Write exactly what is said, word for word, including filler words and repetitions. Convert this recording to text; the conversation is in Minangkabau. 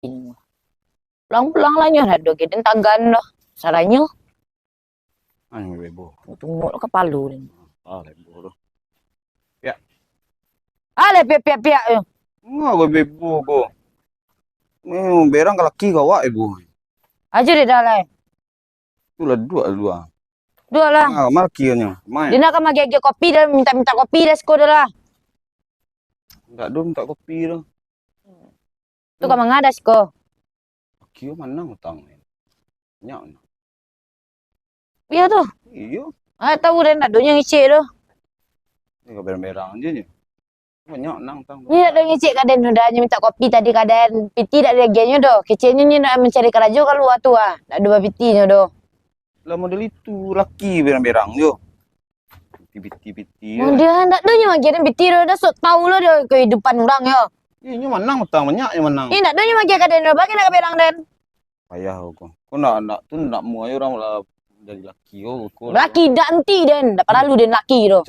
Pulang-pulang lah nyo, ado geden tagan doh. Saranyo. Anu, Ibu. Tunggu lo kapalo ni. Ah, Ibu tu. Piak. Ah, le piak-piak-piak yo. Ngapa Ibu ko? Berang ka laki ka awak, Ibu. Aja deh dah lai. Tu lah duo lah, duo. Duo lah. Ah, maki nyo. Mai. Dia nak ka magi-agi kopi dah, minta-minta kopi dah siko dah lah. Ndak do minta kopi dah. Tu ka manga dah siko. Kio manang utang ni. Nyak manang. Iyo tu. Iyo. Ah, tahu dah ndak do nyo ngecek tu. Ni ka berang-berang je ni. Banyak nang utang. Ni ndak do ngecek kaden tu dah, nyo minta kopi tadi kaden. Piti dak diagiahnyo doh. Keceknyo nyo nak mancari karajo kalua tu ah. Ndak do bapiti nyo doh. Lah model itu laki berang-berang jo. Piti, piti, piti. Oh, dia ndak do nyo magiah den piti doh, dah sok tahu lah dia kehidupan urang yo. Ih, nyo manang utang banyak nyo manang. Ih, ndak do nyo magiah ka den doh, bagi nak ka berang den. Payah ko. Ko ndak, ndak tu ndak muai urang lah jadi laki ko, ko. Laki dak enti den, ndak paralu den laki doh.